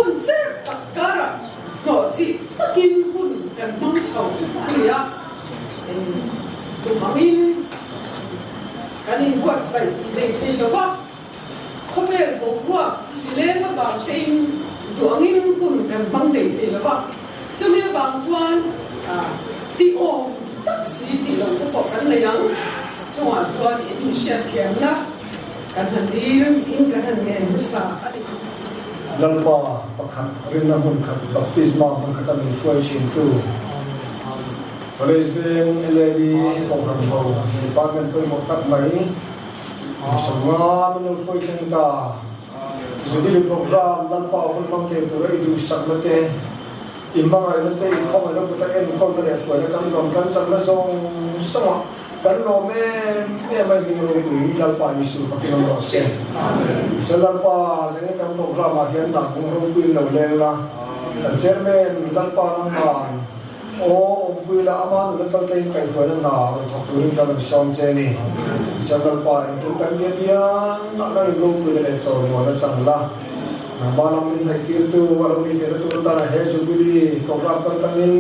Hun chep tak karah hnawh chih takin hun kan hmang chho a ni a, tum angin kan inbuatsaih nei thei lo va, khawvel boruak hrileng avang tein duh angin hun kan hmang nei thei lo va, chumi avang chuan tih awm tak si tih lo te pawh kan nei ang, chungah chuan in inhriatthiamna kan han dil in kan han ngen hmasa a ni. Lalpa pakhat rinna hmun khat baptisma hmun khata min hruai thintu College Veng LAD Kohhran ho Department pawimawh tak mai Sawmnga min lo hruai thleng ta. Jubilee Programme Lalpa hun hmang thei tura i duhsakna te, i hmangaihna te, i khawngaihna kuta enkawlna leh hruaina kan dawn kan channa zawng zawngah kan lawm em em a, i hming ropui Lalpa Isu fakin awm rawh se. Chuan Lalpa zengin kan programme ah hian nang ropuiin lo leng la, kan Chairman Lalpa nangman, Aw, awmpui la, ama nuna kal tlain kaihhuaina hna rawn thawk turin kan rawn sawm che a ni. Tichuan Lalpa, engkim kan tia piang ah nang in ropuina leh chawimuana chang la. Nangmah lam min hnaihtirtu a lo ni theihna tur atana he Jubilee program kal tangin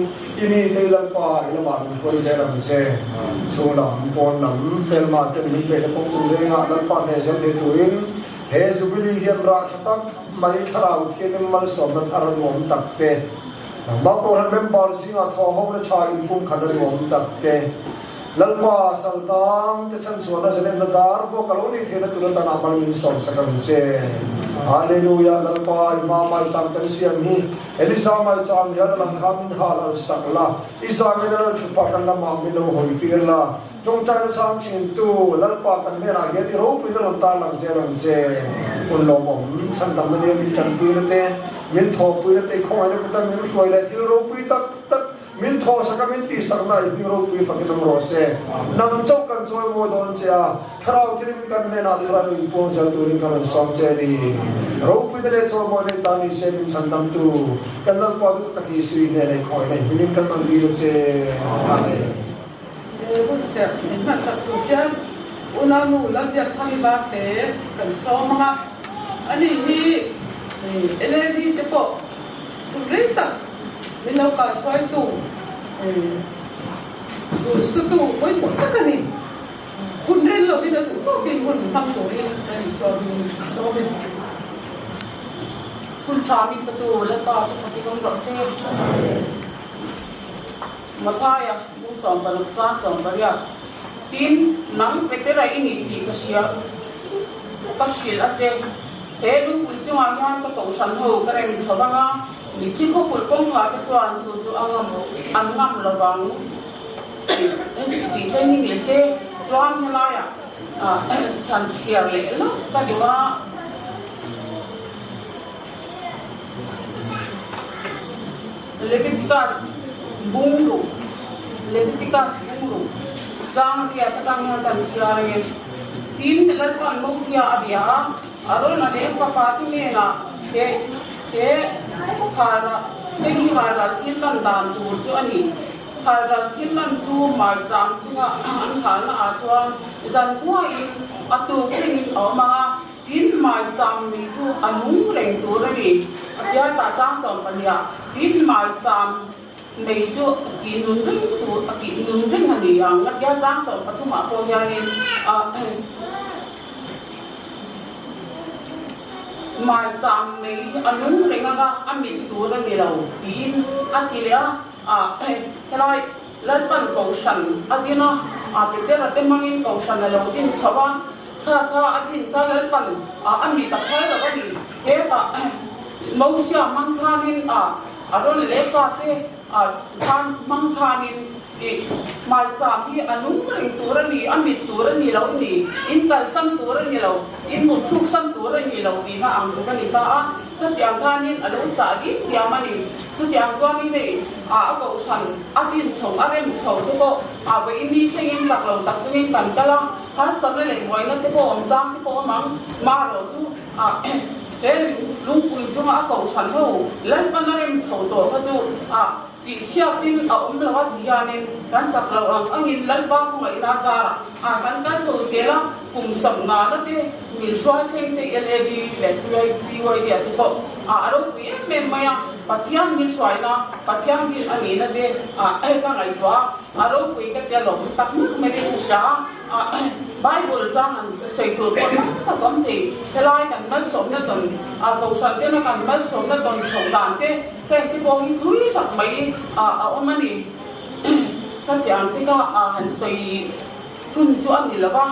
i mi te i Lalpa i lamah min hruai zel ang che. Chhung lam, pawn lam, hmelma ten min peihna kawng tur rengah Lalpa hneh zel thei turin he Jubilee hian rah tha tak mai thlarau thianin malsawmna thar a duhawm tak te. Nangmah Kohhran member zingah thawhhawmna tha inpumkhatna duhawm tak te, Lalpa saltang te chhanchhuahna zalenna dar vuak a lo nih theihna tur atan a mal min sawmsak ang che. Hallelujah Lalpa i hma maicham kan siam hi Elisa maicham hian a lang kha min hal al sak la, i zangin a lal thupa kan lamah min lo hawi tir la. Tawngtaina chang thintu Lalpa kan hnenah hian i ropuina rawn tarlang zel ang che. Hun lawmawm, chhandamna nia min tanpuina te, min thawhpuina te, i khawngaihna kuta min hruai leh thil ropui tak tak min thawhsaka min tihsakna i hming ropui fakin awm rawh se. Nang chauh kan chawi mawi dawn che a, Thlarau thilim kan hnenah thar an inpuang zel turin kan rawn sawm che a ni. Ropuina leh chawimawi nei ta ni se min chhandamtu kan Lalpa duh tak Isu i hnenah i khawngaihna i hmingin kan rawn dil a che. Amen. He hun serh min hmansak tur hian unaunu Lalbiakthang i Varte kan sawm ang a, ani hi LAD te pawh tum rei tak min lo kaihruaitu sul sutu pawimawh tak a ni. Hun rel lovin a duh tawkin hun hmang turin kan insawm e. Hun tha min petu Lalpa chu fakin awm rawh se. Mathaia, Bung 16 chang 18, Tin, nang Petera i nih tih ka hria, ka hrilh a che. He lungpui chungah hian ka kohhran ho ka rem chho vang a, mitthi khawpulh kawngkhar te chuan chu chu a ngam an ngam lo vang tih thleng hi ni se, chuan helaiah chhan chhiar leh lawk ka duh a. Leviticus bungruk Leviticus bungruk chang riat atang hian kan chhiar ang e. Tin, Lalpan Mosia a bia a, Arona leh a fapa te hnenah he he halral hei hi halral thil lan dan tur chu a ni. Halral thil lan chu maicham chunga an halna ah chuan zan huaiin a tuk thlengin a awm ang a, Tin, maicham ni chu a nung reng tur a ni. A tia tah chang 12 ah, Tin, maicham mei chu a tih nun reng tur, a tih nun reng a ni ang. A tia chang 13 ah pawh hianin maicham mei a nung reng anga a mit tur a ni lo tiin a ti leh a. Helai Lalpan Kohhran a din a, a Petera te hmangin Kohhran a lo din chho a. Kha kha a din kha Lalpan a a mit a phal lo a ni. Hetah Mosia hmang khanin a a rawn leh fate a khan hmang khanin i hmaicham hi a nung reng tur a ni, a mit tur a ni lo ni, in kalsan tur a ni lo, in mut thluksan tur a ni lo tihna ang tluk a ni ta a. Khatiang khanin a lo chah ding diam a ni. Chutiang chuanin hei a a kohhran a din chho a rem chho te pawh a vawiin ni thlengin chak lo tak chungin kan kal a. Harsatna leh buaina te pawh awm chang te pawh awm ang. Marawh chu a he lungpui chunga a kohhran ho Lalpan a rem chho tawh kha chu a. Tihchhiatin a awm lo a ti hianin kan chak lo ang angin Lalpa khawngaihna zarah a kan kal chho zel a, kum sawmngana te min hruai thleng te LAD leh PYD a ti fawh a, a ropui em em mai a, Pathian min hruaina, Pathian rin a nihna te ka ngaihtuah a, a ropui ka ti a lawm tak meuh meuhin ka hria a, Bible chang an sawi tur pawh tam tak awm thei, helai kan malsawmna tawn, Kohhran tena kan malsawmna tawn chhoh dan te, Heng te pawh hi tui tak mai a awm a ni. Ka ti ang tika han sawi hun chu a ni lo va,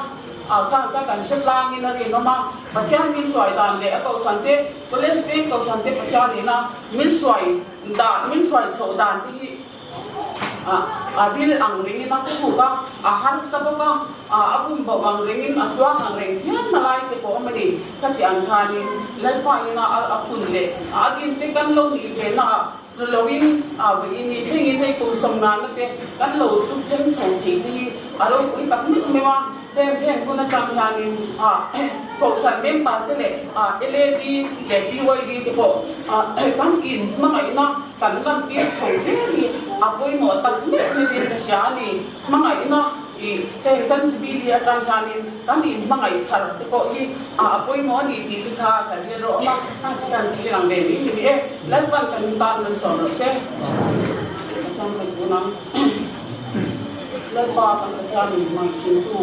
ka ka kan hre tlangin a rinawm a, Pathian min hruai dan leh a kohhran te, College veng kohhran te Pathianin a min hruai dan, min hruai chhoh dan te hi A ril ang rengin a khuk a, a harsa bawk a, a bum bauh ang rengin a tluang ang reng hian na lai te pawh awm a ni. Ka ti ang khanin Lalpa ina a phun leh a din te kan lo nih ve na ah tlu loin a vawiin ni thlengin hei kum sawmngana te kan lo thluk thleng chho thei te hi a ropui tak meuh meuh a. Heng heng hun atang hianin Kohhran member te leh LAD leh PYD te pawh kan in hmangaihna kan lantir chho zel hi a pawimawh tak meuh meuhin ka hria a ni. Hmangaihna i heng kan Jubilee atang hianin kan in hmangaih thar te pawh hi a pawimawh a ni tih te kha ka rilru awm a, hang te khan sawi lang ve mai mai e. Lalpan kan tan malsawm rawh se. Ka tan mai tun ang. Lalpa kan Pathian in hmangaih thintu,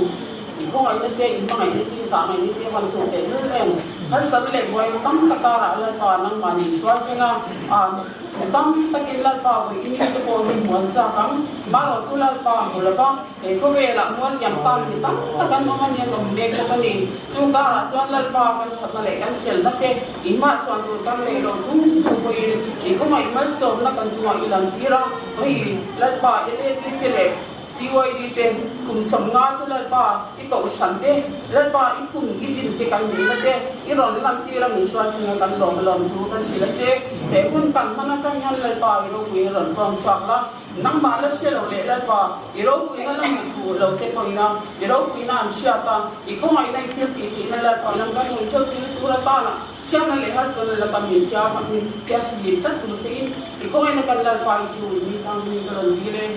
i khawngaihna te, i hmangaihna te, i zahngaihna te van thuk teh lul em? Harsatna leh buaina tam tak karah Lalpa nangmah min hruai thleng a, mi tam takin Lalpa vawi i mi te pawh hi hmu an chak ang. Marawh chu Lalpa hmu lova he khawvelah mual liam tan mi tam tak an awm a ni, an awm mek bawk a ni. Chung karah chuan Lalpa kan thatna leh kan felna te i hmah chuan tur kan neih loh chung chung pawhin i khawngaih malsawmna kan chungah i lantir a. Hei Lalpa LAD te leh PYD te kum 50 chu Lalpa i kohhran te, Lalpa i phun i din te kan nihna te i rawn lantir a min hruai thleng a kan lawm alawm thu kan hrilh a che. He hun kan hman atang hian Lalpa i ropuina rawn puang chhuak la, nangmah la hre lo leh Lalpa i ropuina la hmu fuh lo te pawhin a i ropuina an hriat a, i khawngaihna i thil tih tihna Lalpa lam kan hawi theuh tir tur atana Chhiatna leh harsatna laka min thiam a, min thiam hlim tlat tur siin i khawngaihna kan Lalpa i chu mi thang hming ka rawn dil e.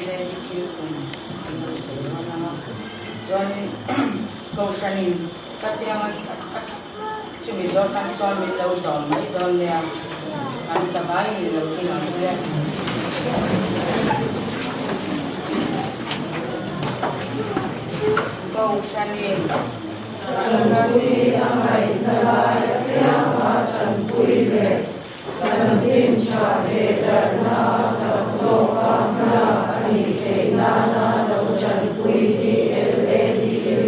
LAD thil tum kan lo sawi dawn ang a, chuanin Kohhranin ka tianga chumi zawh tan chuan min lo zawm mai dawn nia, kan zavaiin min lo ding ang ule. Kohhranin Tanpui a ngaihna lai apianga tanpui leh chanchin tha leh darhna a chak zawka hmalak a nih theih nana lo tanpui hi LAD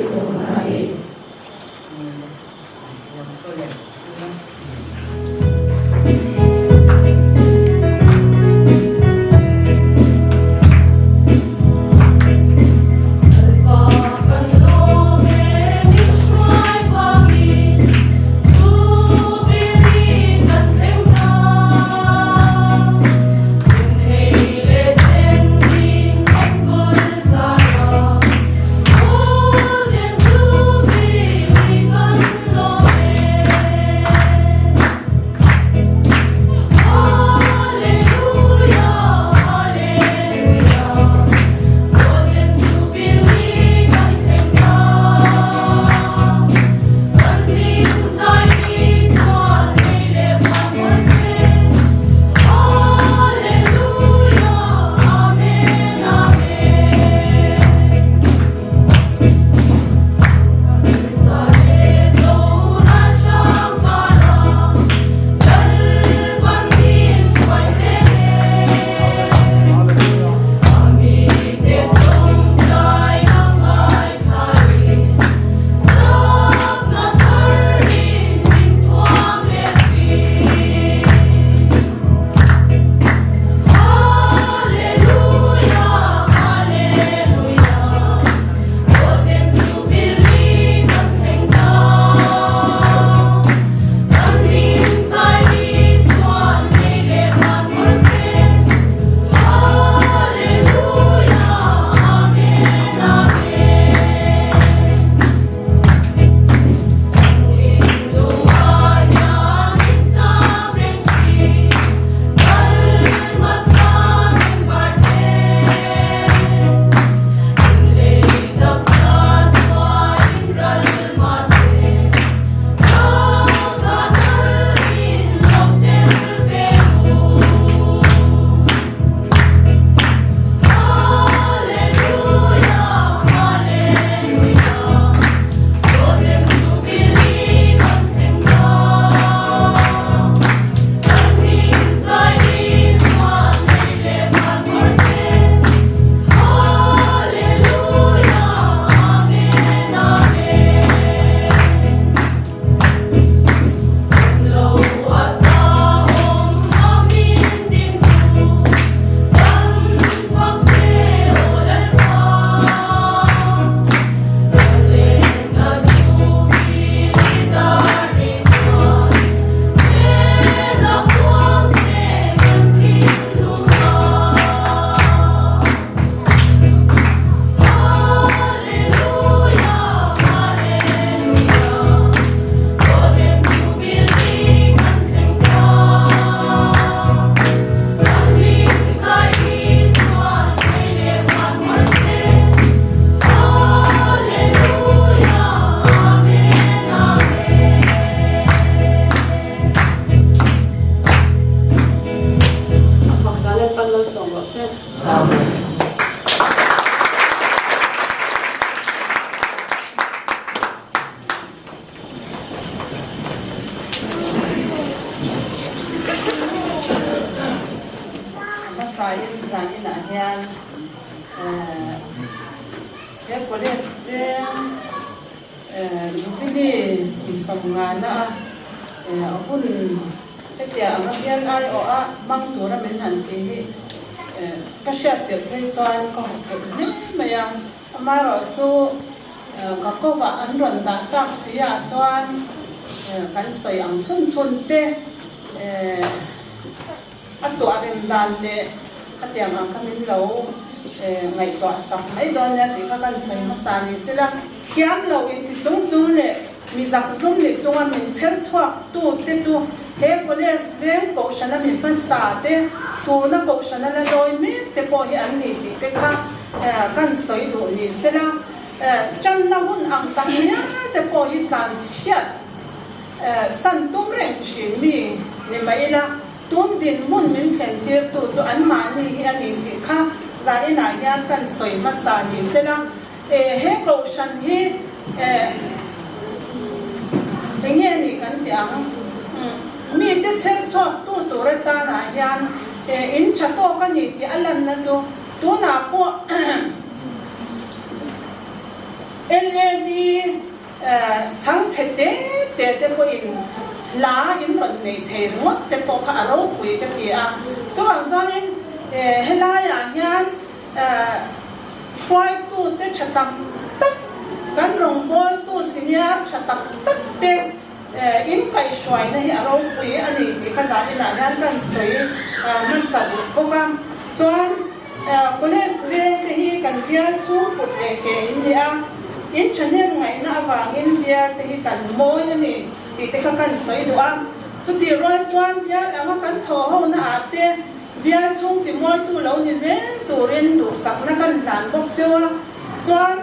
tum a ni. hmasain zan inah hian he college veng Jubilee kum sawmngana a hun hetia anga bial aiawha hmang tura min han ti hi ka hriat tirh phei chuan ka huphurh hle mai a. Amaherawhchu ka kovah an rawn dah tak si ah chuan kan sawi ang chhun chhun te a tuah rem dan leh khatiang ang kha min lo ngaihtuah sak mai dawn nia tih kha kan sawi hmasa ni sela, thiam lo inti chung chung leh mi zakzum ni chunga min chher chhuak tu te chu he college veng kohhrana mi hmasa te tuna kohhrana la lawi mek te pawh hi an ni tih te kha kan sawi duh ni sela, channa hun ang tak ngial te pawh hi tlanchhiat san tum reng thin mi ni mai ila, tun dinhmun min thlen tirtu chu anmahni hi a ni tih kha zaninah hian kan sawi hmasa ni sela, he kohhran hi enge a nih kan tih ang? Mite chher chhuaktu tur atanah hian in tha tawk a ni tih a lanna chu tunah pawh LAD Chhang chhe te te te pawhin hla in rawn nei thei ringawt te pawh kha a ropui ka ti a. Chuvang chuanin helaiah hian hruaitute tha tak tak, kan rawngbawltu senior tha tak tak te in kaihhruaina hi a ropui a ni tih kha zaninah hian kan sawi hmasa duh bawk a. Chuan. College veng te hi kan bial chhung kut leh ke in ni a, in thahnem ngaihna avangin bial te hi kan mawi a ni tih te kha kan sawi duh a. Chutih rual chuan bial anga kan thawh ho na ah te bial chhung ti mawitu lo ni zel turin duhsakna kan hlan bawk cheu a, chuan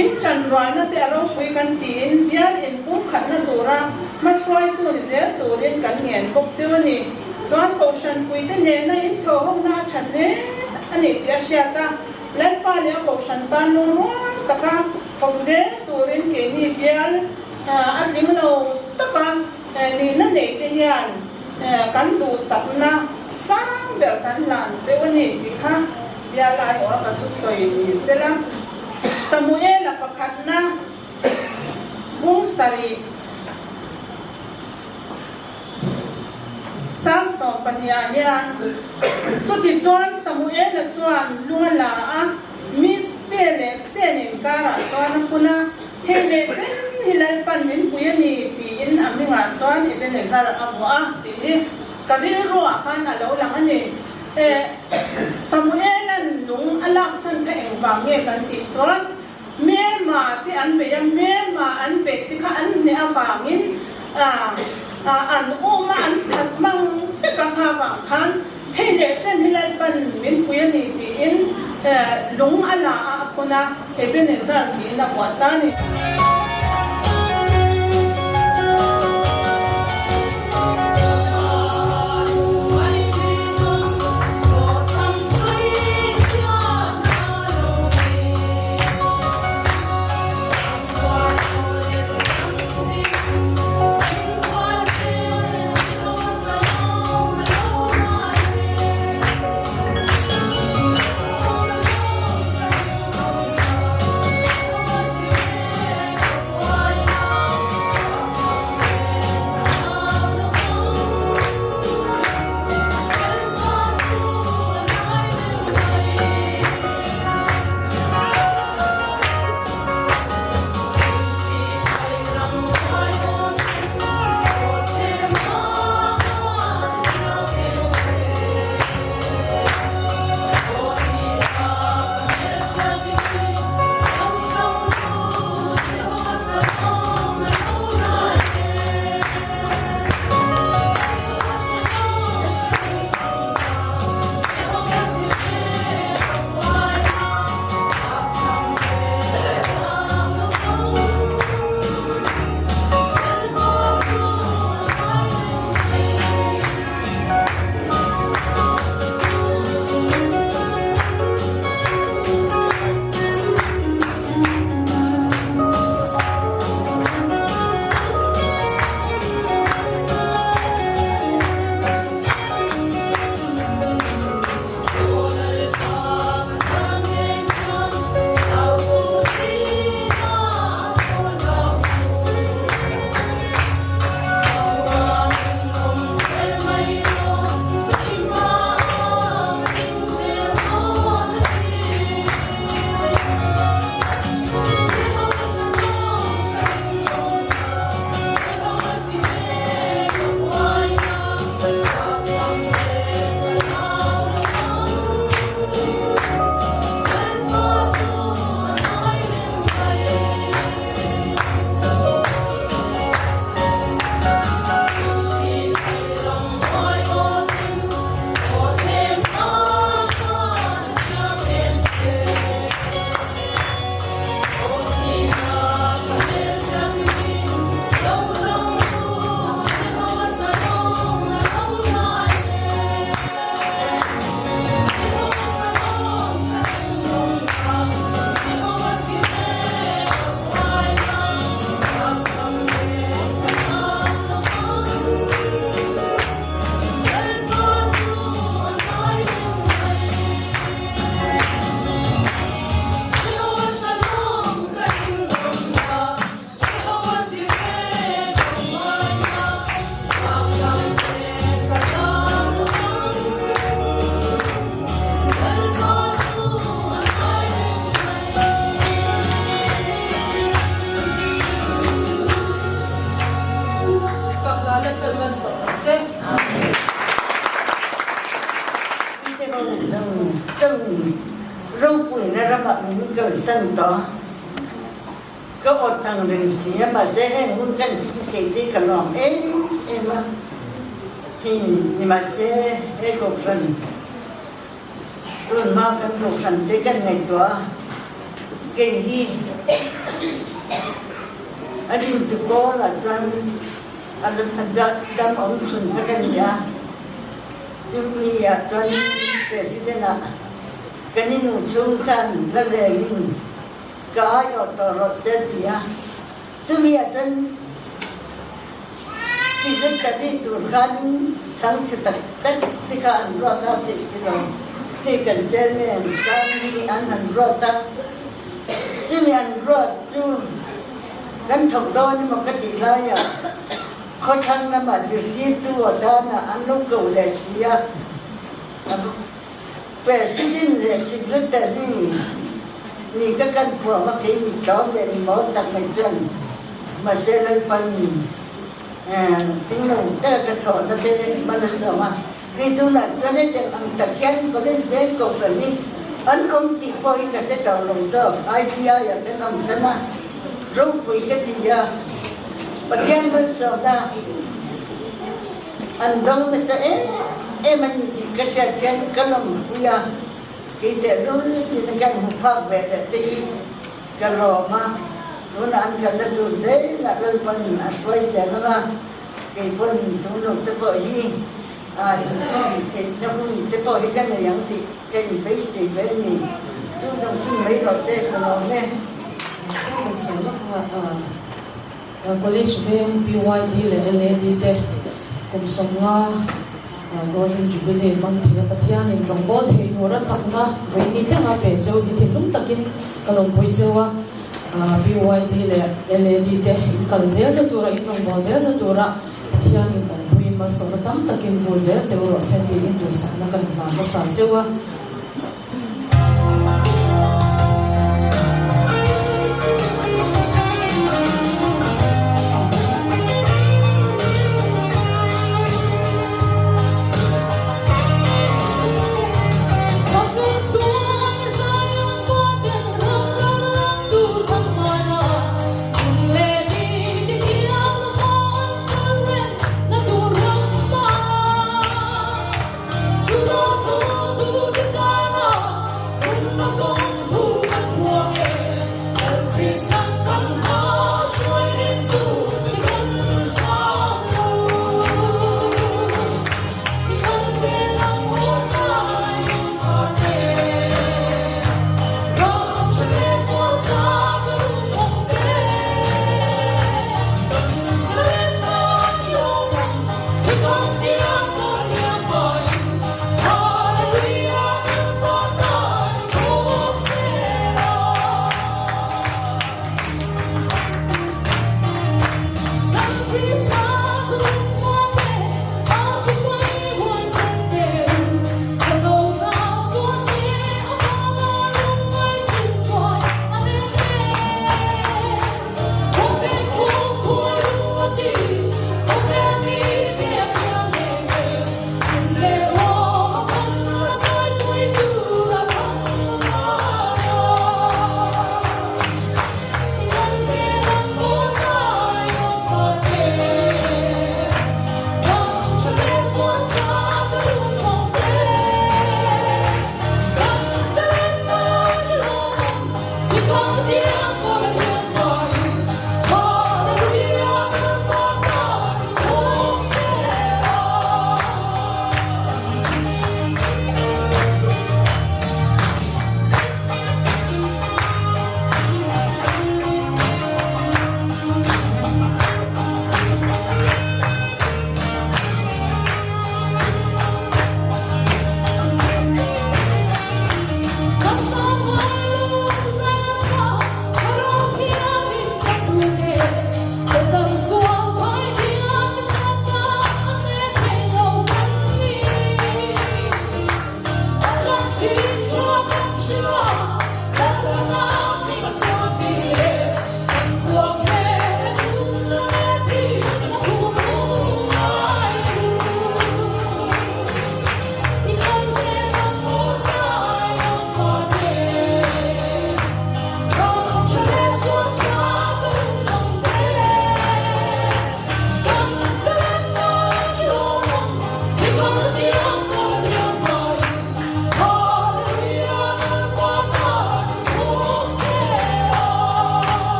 In ṭanrualna te a ropui kan tiin bial inpumkhatna tura hmahruaitu ni zel turin kan ngen bawk cheu a ni. Chuan Kohhranpuite nena in thawhhona a ṭha hle a ni tih a hriat a, Lalpa leh a Kohhran tan lungrual taka thawk zel turin keini bial a tling lo taka nihna neite hian kan duhsakna sang ber kan hlan cheu a ni tih kha bia laiawh a ka thusawi ni sela. Samuela pakhatna bung sarih chang 12 ah hian, Chutichuan Samuela chuan lung a la a, Mizpe leh Sen inkarah chuan a phun a, Hei leh chen hi Lalpan min pui a ni tiin a hmingah chuan Ebenezer a vuah a tih hi ka rilruah khan a lo lang a ni. Samuela'n lung a lak chhan kha engvang nge kan tih chuan hmelma te an bei a, hmelma an beih te kha an hneh avangin an um a, an that mang vek a kha avang khan hei leh chen hi Lalpan min pui a ni tiin lung a la a, a phun a, Ebenezer tiin a vuah ta a ni. san tawh a, ka awt ang reng si a, mahse heng hun kan hmang thei te ka lawm em em a, hei nimahse he kohhran tun hma kan kohhran te kan ngaihtuah a, kei hi a dintu kawlah chuan a dam awm chhun kha ka ni a. Chumi ah chuan President ah kan i nu chhung khan la leng in ka aiawh tawh rawh se a ti a. Chumi ah chuan Secretary tur khan chhang chhe tak tak te kha an ruat a theih si lo. Hei kan Chairman sang hi an han ruat a, chumi an ruat chu kan thawk dawn emaw ka tih lai ah, Khawthlang lamah zirtirtu atana an lo ko leh si a, President leh Secretary nih ka kan fuam a kei mi tlawm leh mi mawl tak mai chuan mahse Lalpan tinglo taka ka thawhna te hman a sawm a, kei tunah chuan hetiang ang tak hian College Veng Kohhran hi an awm tih pawh hi ka hre tawh lo zawk, ITI ah kan awm san a, ropui ka ti a. Pathian malsawmna an dawng nasa em em a ni tih ka hriat hian ka lawmpui a, kei tehlul in kan hmu phak ve leh te hi ka lawm a, tunah an kalna tur zelah Lalpan a hruai zel ang a, kei pawn tunluk te pawh hi a inkhawm theihna hun te pawh hi ka nei ang tih ka inbeisei ve a ni. Chu zawng chu mai rawh se ka lawm e. Kan sawi lawk a. College veng PYD leh LAD te kum 50 Golden Jubilee hmang thei a, Pathianin tawngbawl thei tura chakna vawiini thlenga pe cheu hi thinlung takin ka lawmpui cheu a, PYD leh LAD te in kal zelna tura, in tawngbawl zelna tura Pathianin awmpuiin malsawmna tam takin vu zel cheu rawh se tiin duhsakna kan hlan hmasa cheu a.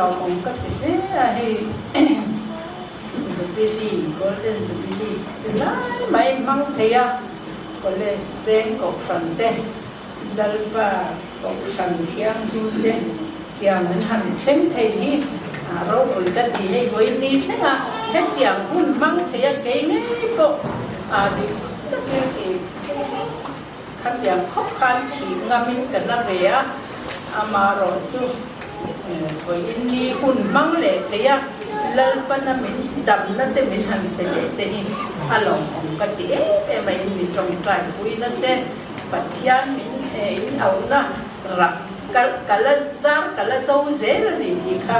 lawmawm ka ti hle a hei Jubilee, Golden Jubilee ti lai mai hmang thei a, College veng kohhran te, Lalpa kohhran thianghlim te tiang an han thleng thei hi ropui ka ti hei vawiin ni thleng a, hetiang hun hmang thei a kei ngei pawh dik takin i Khatiang khawp khan thih ngamin ka na ve a, amarawh chu vawiin ni hun hmang leh thei a, Lalpana min damna te min han pe leh te hi a lawmawm ka ti em em a, in mi tawngtai puina te, Pathian min in auhna rah ka ka la zar ka la zo zel a ni tih kha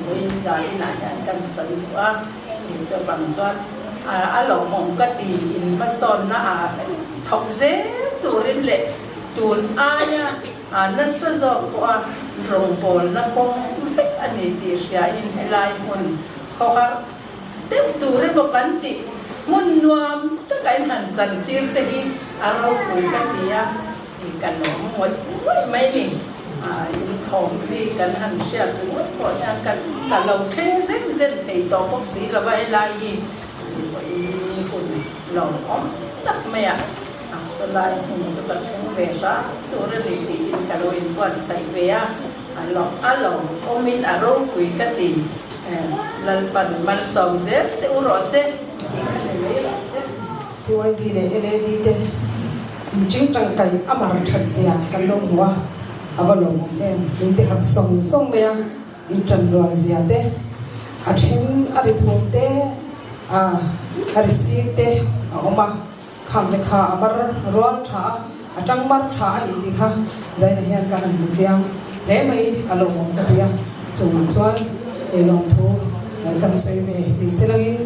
vawiin zan inah hian kan sawi duh a. Chuvang chuan a lawmawm ka ti in hmasawnna a thawk zel turin leh tun aia nasa zawk pawha rawngbawlna kawng vek a ni tih hriain helai hmun khawhar deuh tur emaw kan tih hmun nuam taka in han chantir te hi a ropui ka ti a. Ka lawm ngawih ngawih mai ni. In thawm ri kan han hriat ringawt pawh hian ka ka lo thleng zen zen thei tawh bawk si lo va, helai hi vawiin hun lawmawm tak mai a, a sawlai hmun chu ka thleng ve hram tur a ni tiin ka lo inbuatsaih ve a, a lawm a lawmawmin a ropui ka ti. Lalpan malsawm zel che u rawh se tih kha ni mai rawh se. PYD leh LAD te inching tangkai a mar that zia kan lo hmu a, a va lawmawm em? Min ti harh sawng sawng mai a, in tan rual zia te, a then a ri thum te, a a ri sir te a awm a, khang te kha a mar rual tha a, a tang mar tha a nih tih kha Zaina hian ka han hmu chiang hle mai, a lawmawm ka ti a, chungah chuan he lawmthu kan sawi ve ni se langin.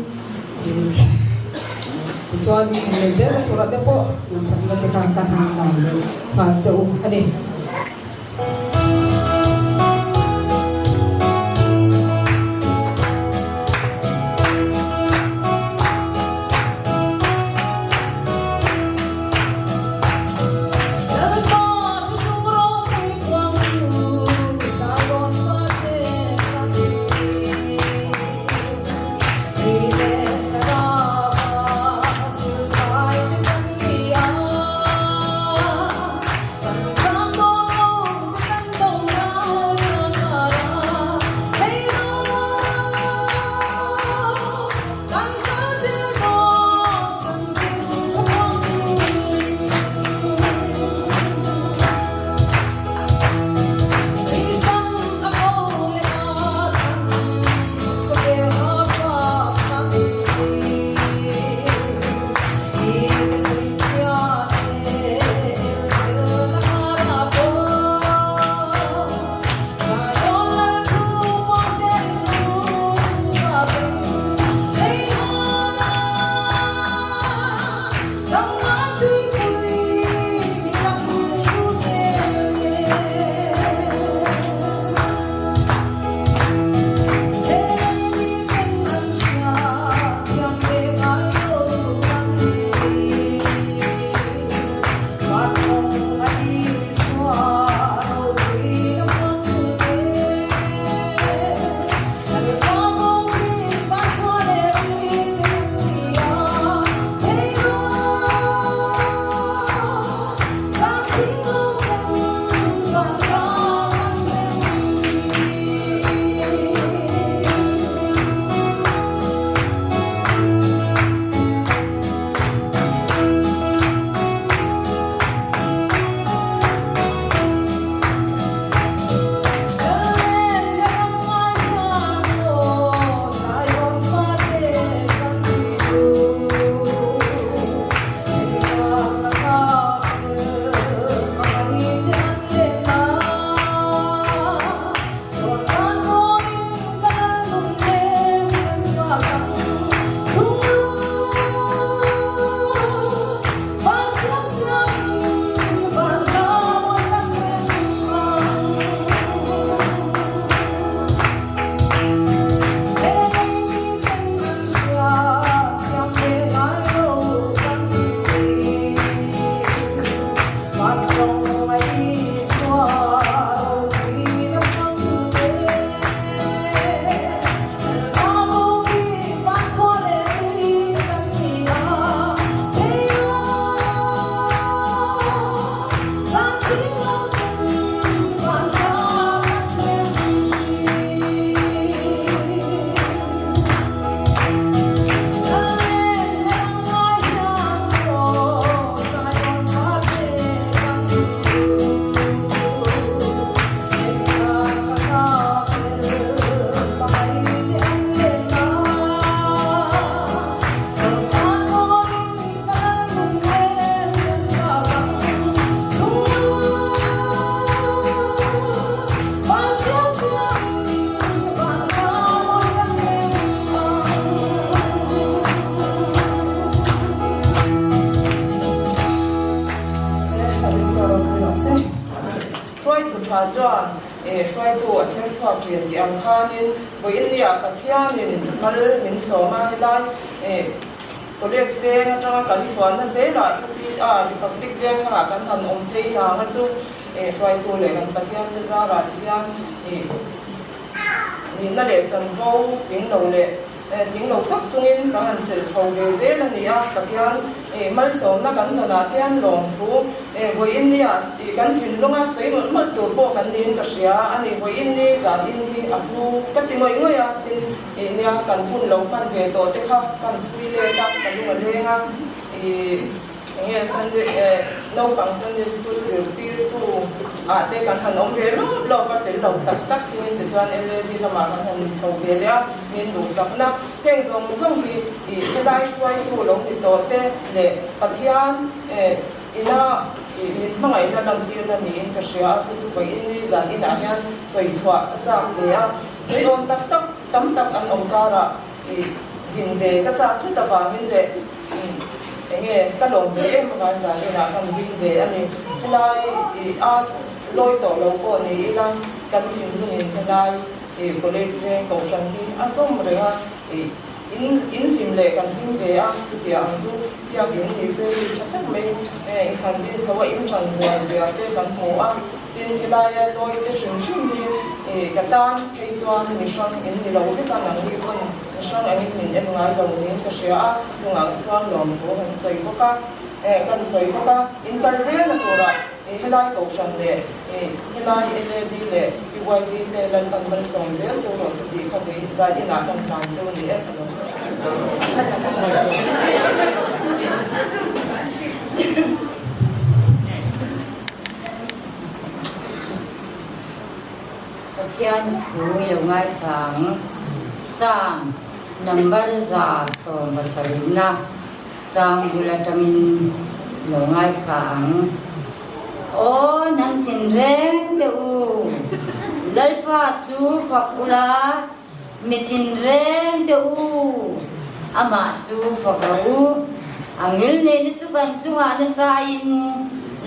Tichuan, inneih zelna turah te pawh duhsakna te kha ka hna dan leh nghal che u a ni. hruaitu a chher chhuak thin tih ang khanin vawiin nia Pathianin mal min sawm a, helai College veng atanga kan chhuahna zelah UPR Republic veng thlangah kan han awm phei hlanga chu hruaitu leh kan Pathian te zarah te hian nihna leh chanvo tling lo leh tling lo tak chungin kan han chelh chho ve zel a ni a, Pathian malsawmna kan dawnah te hian lawmthu vawiin nia kan thinlunga sawi mawlh mawlh tur pawh kan niin ka hria a ni. Vawiin ni zanin hi a hlu ka ti ngawih ngawih a, tin nia kan hun lo hman ve tawh te kha kan chhui let a, ka lung a leng a. Enge Sunday naupang Sunday school zirtirtu ah te kan han awm ve lawp lawp a, tel lo tak tak chungin tichuan LAD lamah kan han chho ve leh a, min duhsakna heng zawng zawng hi ih helai hruaitu lo ni tawh te leh Pathian ina ih min hmangaihna lantirna niin ka hria a, chu chu vawiin ni zan inah hian sawi chhuah ka chak ve a, sawi awm tak tak tam tak an awm karah ih din ve ka chak thut avangin leh Enge ka lawm ve em avang zan inah kan ding ve a ni. Helai i a lawi tawh lo pawh ni ila kan thinlungin helai i college veng kohhran hi a zawm reng a, i in in hlim leh kan hlim ve a, chutiang ang chu biakin ni se ri tha tak mai in han din chho a, in than buai zia te kan hmu a, tin helaia lawi te hrim hrim hi i ka tan phei chuan mi hrang in ni lo vek a, nangni pawn. Mi hrang engin min en ngai lo niin ka hria a, chungah chuan lawmthu kan sawi bawk a, eh kan sawi bawk a, in kal zelna turah ih helai kohhran leh ih helai LAD leh PYD te Lalpan malsawm zel chu rawh se tih kha vui zai inah kan hlan chu ni e ka lo. Pathian thu i lo ngaithla ang. Psalm number 170 na chang bul atangin i lo ngaithla ang. Aw nan tin reng teh u, Lalpa chu fak ula, mi tin reng teh u, amah chu fak rawh u. A ngilneihna chu kan chungah nasain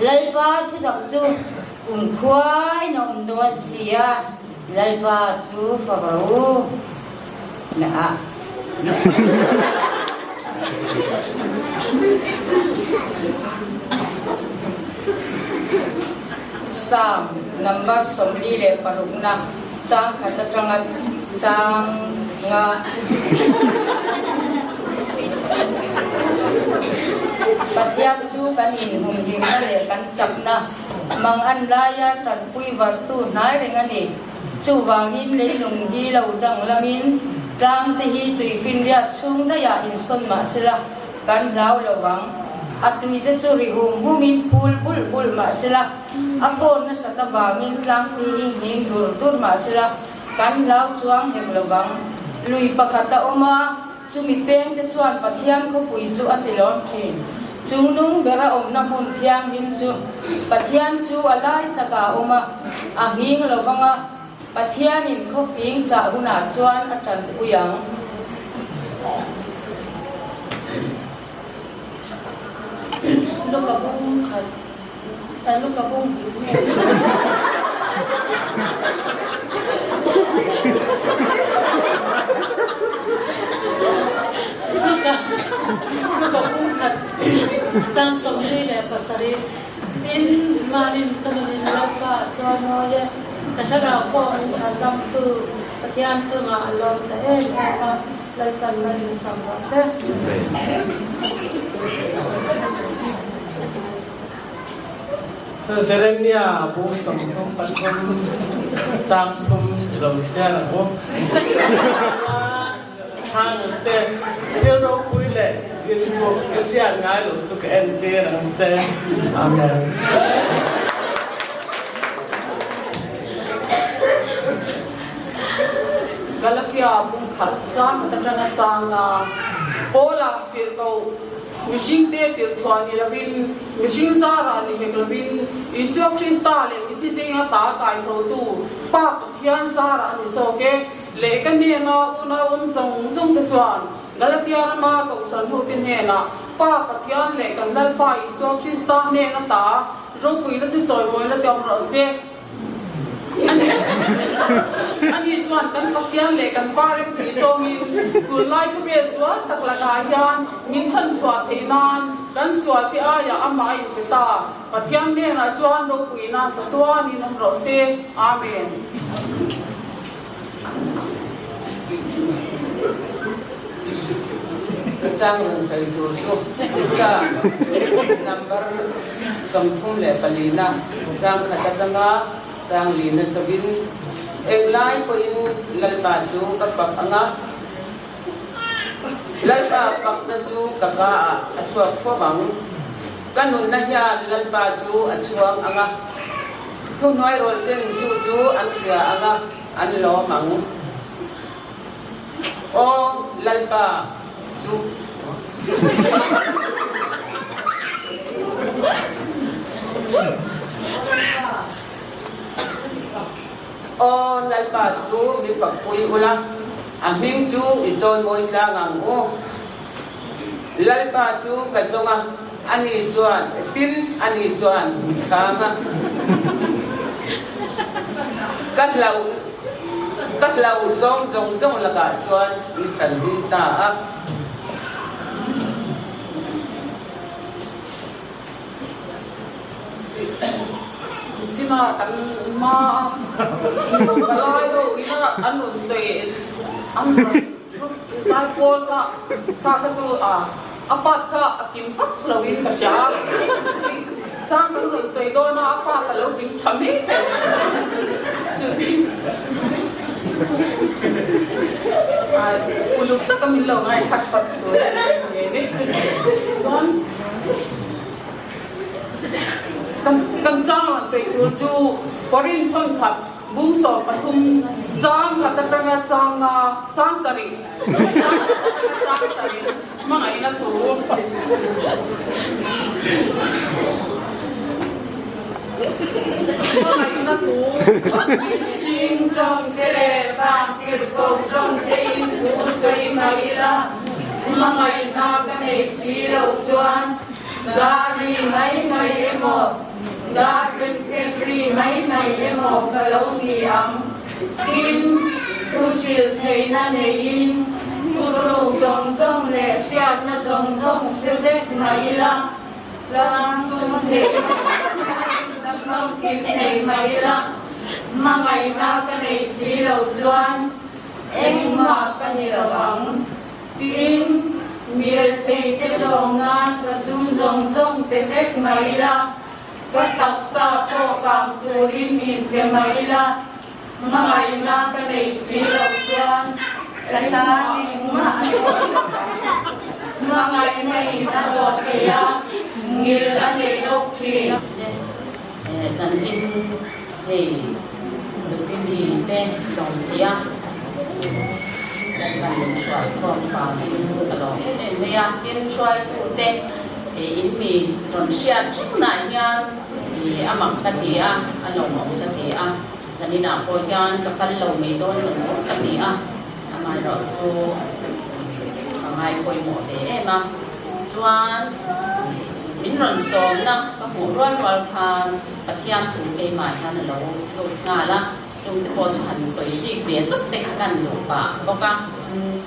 Lalpa thutak chu Kum khuai na um dawn si a, Lalpa chu fak rawh u. Na ah. Psalm number 46 na chang khat atanga chang nga. Pathian chu kan inhumhimna leh kan chakna. Mang an laia tanpui vartu hnai reng a ni. Chuvangin leilung hi lo danglamin tlangte hi tuifinriat chhung daihah insawn mah sela kan hlau lo vang. A tuite chu ri hum humin phul bulh bulh mah sela a fawn nasat avangin tlangte hi nghing dur dur mah sela kan hlau chuang hek lo vang. Lui pakhat a awm a. Chumi pengte chuan Pathian khawpui chu a tilawm thin. Chung nung bera awmna hmun thianghlim chu Pathian chu a lai takah a awm a, a nghing lo vang a, Pathianin khawfing chah hunah chuan a tanpui ang. Luka bung khat eh Luka bung hnih nge. Luka Luka bung khat chang 47 tin manin ka nunin Lalpa chuan mawi e ka thlarau pawh min chhandamtu Pathian chungah a lawm ta em em a. Lalpan mal in sawm rawh se. Jeremia bu 33 chang thum i lo chhiar ang u. Chhang ang che, thil ropui leh inthup i hriat ngai loh chu ka entir ang che. Amen. Galatia bung khat chang khat atanga chang a, Paula tirhkoh mihringte tirh chhuah ni lovin, mihring zarah ni hek lovin, Isua Krista leh mithi zinga ta kai thotu Pa Pathian zarah a ni zawk e. Leh ka hnena unau awm zawng zawng te chuan Galatia rama Kohhran hute hnenah Pa Pathian leh kan Lalpa Isua Krista hnena ta ropuina chu chawimawina te awm rawh se. A ni. Ani chuan kan Pathian leh kan Pa remtih zawngin tunlai khawvel sual tak lakah hian min chhanchhuah theih nan kan sualte aiah amah a inpe ta. Pathian hnenah chuan ropuina chatuanin awm rawh se. Amen. Ka chang rawn sawi tur chu Isa number 34 na chang khat atanga sang lina chovin englai pawhin Lalpa chu ka fak ang a, Lalpa fakna chu ka ka ah a chhuak fo ang. Ka nunna hian Lalpa chu a chhuang ang a. Thuhnuai rawlten chu chu an hria ang a, an lawm ang. Aw Lalpa chu. Aw Lalpa chu mi fakpui ula, a hming chu i chawimawi tlang ang u. Lalpa chu ka zawng a, ani chuan, tin, ani chuan mi chhang a. Ka hlau, ka hlau zawng zawng zawng lakah chuan mi chhan ding ta a. Nichina kan hma a, palai ho ina an rawn sawi, an rawn. Zaipawl kha kha kha chu a a part kha a kim vak lo in ka hria a, chang kan rawn sawi dawn a a part a lo kim tha mai thei uluk taka min lo ngaithlak sak tur a ni ngei chuan kan kan chang rawn sawi tur chu Korin thawnkhat Bung 13 chang khat atanga chang nga, chang sarih, chang khat atanga chang sarih hmangaihna thu. Hmangaihna thu mihring tawng te leh vangtirhkoh tawng te in thu sawi mai ila, hmangaihna ka nei si lo chuan dar ri mai mai emaw, Dar rimthek ri mai mai emaw ka lo ni ang? Tin, thu hrilh theihna neiin thuruk zawng zawng leh hriatna zawng zawng hre vek mai ila, tlang sum thei ka famkim thei mai ila, hmangaihna ka nei si lo chuan engmah ka ni lo ang. Tin, mirthei te zawng nan ka sum zawng zawng pe vek mai ila, ka taksa pawh kang turin min pe mai ila, hmangaihna ka nei si lo chuan ka tan engmah a ni lo. Hmangaihna in a dawt thei a, ngil a nei bawk thin. Zanin hei Jubilee te lawm thei a, Lalpan min hruai khawm vangin ka lawm em em mai a. Tin, hruaitute in mi rawn hriat rengnaah hian a mak ka ti a, a lawmawm ka ti a. Zaninah pawh hian ka kal lo mai dawn lo maw ka ti a, amaherawhchu ka ngai pawimawh ve em a. Chuan min rawn sawmna ka hmuh rual rual khan Pathian thu keimah hian a lo lut nghal a, chungte pawh chu han sawi rik ve zuk te kha kan duh pah bawk a.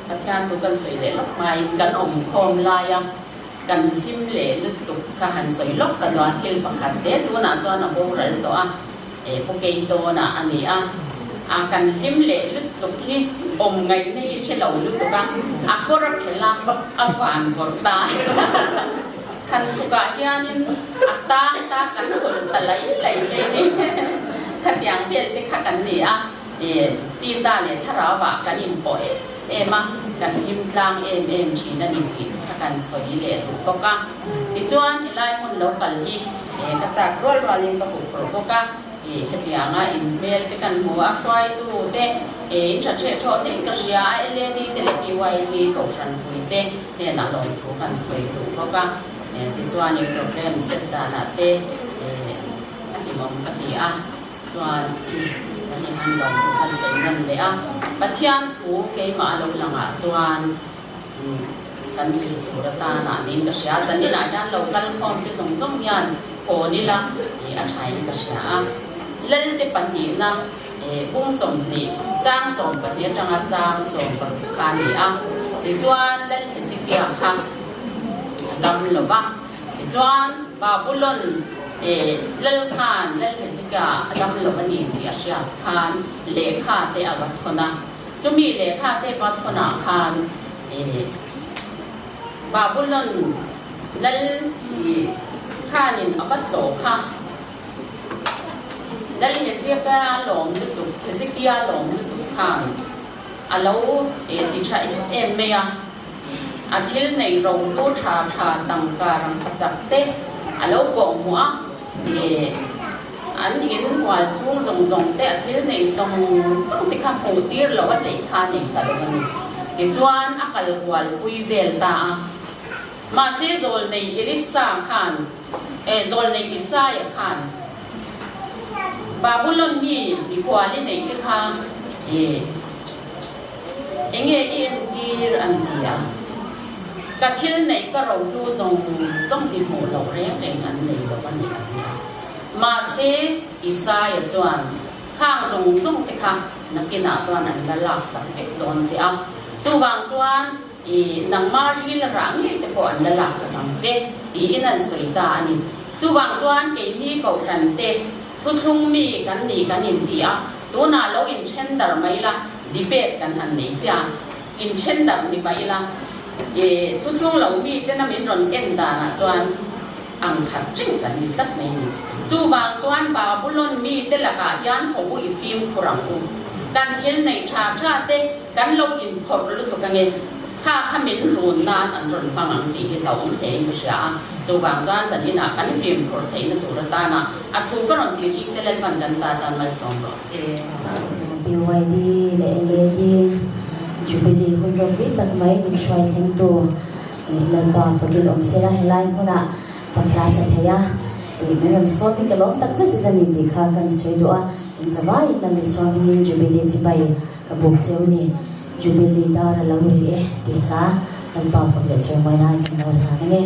Pathian thu kan sawi leh lawk hmain kan awm khawm laia kan hlim leh lutuk kha han sawi lawk ka duh a, thil pakhat te tunah chuan a boral tawh a. Pu Keitawna a ni a, a kan hlim leh lutuk hi awm ngaihna hi hre lo lutuk a, a kawr a phelh a, a van vawrh ta. Khan chhukah hianin a tang ta kan hawl ta lai lai mai ni. Khatiang vel te kha kan ni a, tisa leh thlarauah kan inpawh em em a, kan hlim tlang em em thin a ni tih kha kan sawi leh duh bawk a. Tichuan helai hmun lo kal hi ka chak rual rualin ka huh phurh bawk a, hetianga in hmel te kan hmu a, hruaitu te in tha ṭheh ṭhawh hlein ka hria a, LAD te leh PYD Kohhranpui te hnenah lawmthu kan sawi duh bawk a, tichuan in program set danah te a hlimawm ka ti a, chuan kan inhan lawmthu kan sawi nawn leh a, Pathian thu keimah a lo langah chuan. Kan zir tur atana niin ka hria. Zaninah hian lo kal khawm te zawng zawng hian hawn ila tih a thain ka hria a. Lalte pahnihna Bung 20 chang 12 atanga chang 16 kha a ni a. Tichuan Lal Hezekia kha a dam lo va. Tichuan Babulon Lal khan Lal Hezekia a dam lo a ni tih a hriat khan lehkha te a va thawn a. Chumi lehkha te va thawnah khan Babulon Lal khanin a va tlawh kha. Lal Hezekia lawm lutuk, Hezekia lawm lutuk khan a lo ti tha em em mai a, a thil nei ro lu tha tha tangka rangkha chak te a lo kawh hmuh a, an in hual chhung zawng zawng te a thil nei zawng zawng te kha hmuh tir lo a hleih kha a nei ta lo a ni. Tichuan a kal hual pui vel ta a. Mahse zawlnei Elisa khan E zawlnei Isaia khan Babulon mi mikhual i neih te kha e enge i entir an ti a, ka thil neih ka rohlu zawng zawng hi hmuh loh reng reng an nei lo a ni a ti a. Mahse Isaia chuan khang zawng zawng te kha nakinah chuan an la laksak vek dawn che a, chuvang chuan I nangma ril rah ngei te pawh an la laksak ang che, tiin an sawi ta a ni. Chuvang chuan keini kohhran te thuthlung mi kan ni kan inti a, tunah lo inthen dar mai la, debate kan han nei chia, inthen dar ni mai la, i thuthlung lo mi tena min rawn en danah chuan ang khat reng kan ni tlat mai ni. Chuvang chuan Babulon mi te lakah hian haw i fimkhur ang u. Kan thil nei tha tha te Kan lo inphawrh lutuk ange, kha kha min run nan an rawn hmang ang tih hi hlauhawm hle in ka hria a, chuvang chuan zan inah kan fimkhur theihna tur atana a thu ka rawn tih ṭing te Lalpan kan za tan malsawm rawh se. BYD leh LAD Jubilee hun ropui tak mai min hruai thlengtu Lalpa fakin awm sela helai hmunah fak hla sa thei a, min rawn sawm hi ka lawm tak zet zet a ni tih kha kan sawi duh a, inchawaiin Lal Isua hmingin Jubilee chibai Ka buk cheu ni, Jubilee dar a lo ri e tih hla Lalpa fak leh chawimawi lai kan lo hlan ange.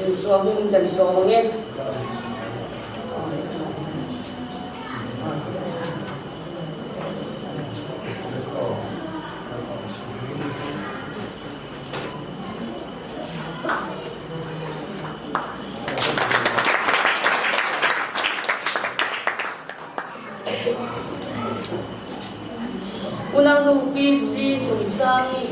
Isua hmingin kan sawm ang e. Unau nu PC Tumsangi.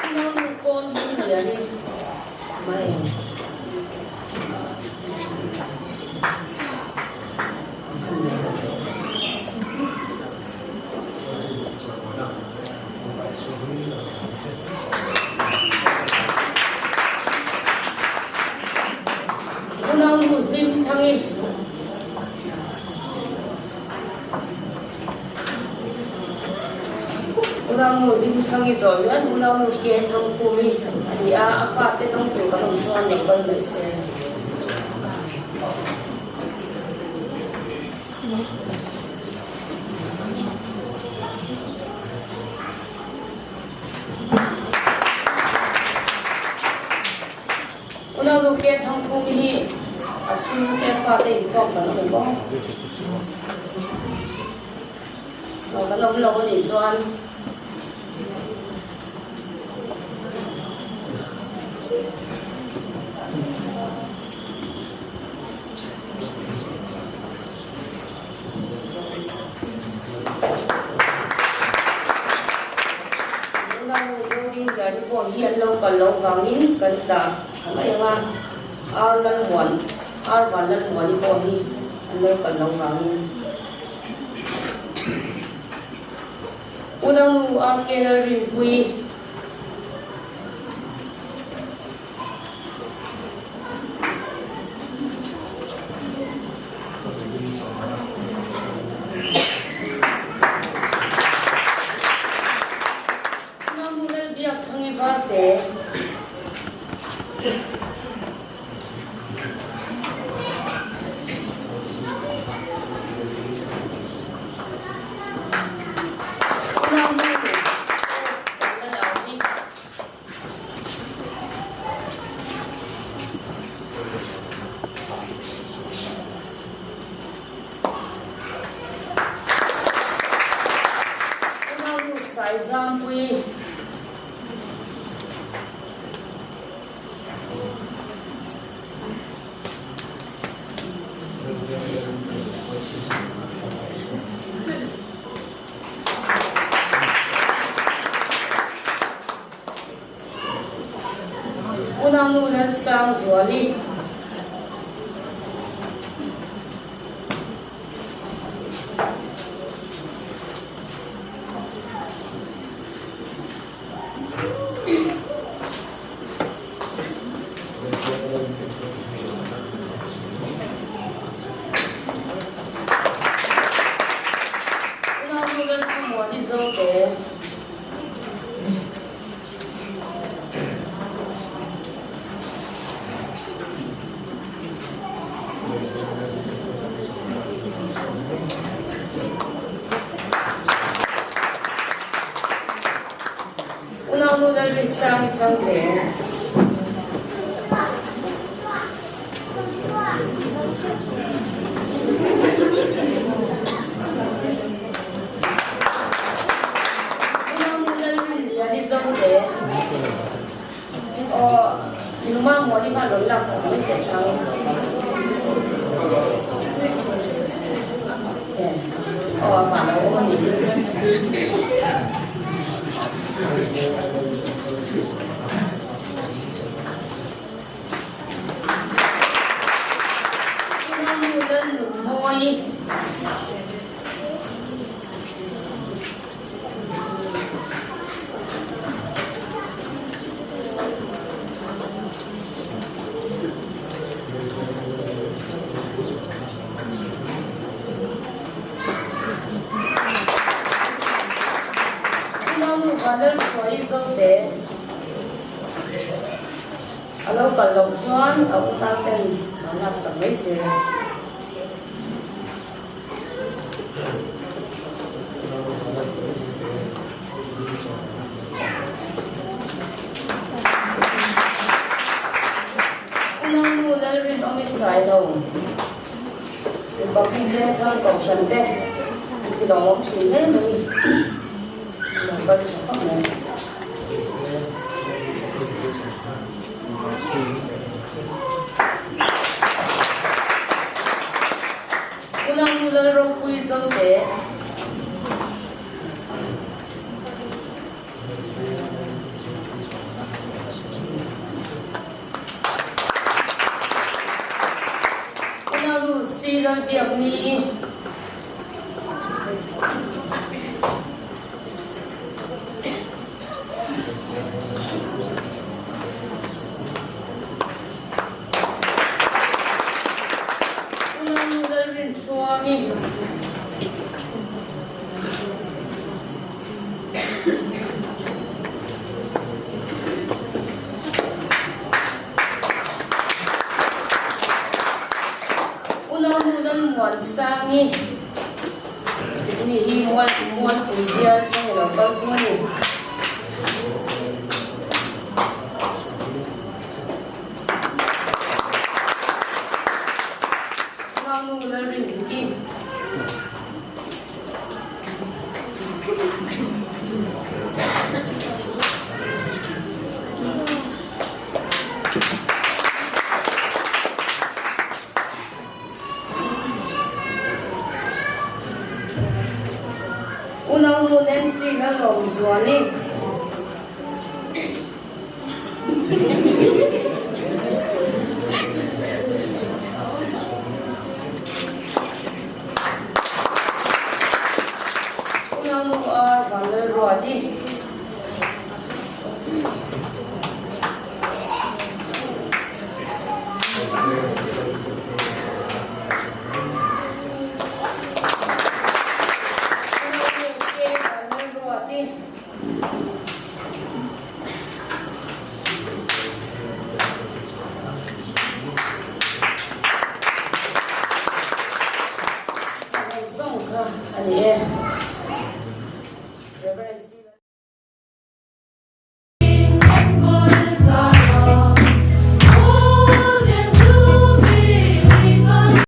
Unau nu Kawn Hmingliani mai. Unau nu Hlim Thangi. Unau nu Hlim Thangi zawh hian unau nu Ke Thangkhumi a ni a, a fate dawng tur kan awm chuan lo kal mai se. Unau ke Thangkhum hi a chhungte fate inkhawm kan awm bawk. Kan awm lo a nih chuan Unau Zodingliani pawh hi an lo kal loh vangin kan dah tha mai ang a, Ar Lalmuan, Ar Van Lalmuani pawh hi an lo kal loh vangin. Unau nu RK Lalrinpuii. Biakthangi Varte. Unaunu Saizampuii. Unaunu Lalsangzuali. Unaunu Lalthamuani Zote. Unaunu Lalrinsangi Chhangte. Unaunu Lalrinliani Zote. Aw, numa Modi khan rawn lak sak mai se tha nge. Aw, amah lo awm a ni. Unaunu Lalnunmawii. Unaunu Vanlalhruaii Zote a lo kal. kal loh chuan a unau ten an laksak mai se. Unau nu Lalrinawmi Sailo, Republic Vengthar Kohhran te an ti lawmawm thin hle mai. An lo kal tha khawp mai. Unau nu Lalropui Zote. Unau si Lalbiak ni. Unau Lalrinchhuangi. Unaunu Lalmuansangi ni hi Mualpui bial tang i lo kal thung a ni. Unaunu Lalrindiki. Unaunu Nancy Lalawmzuali.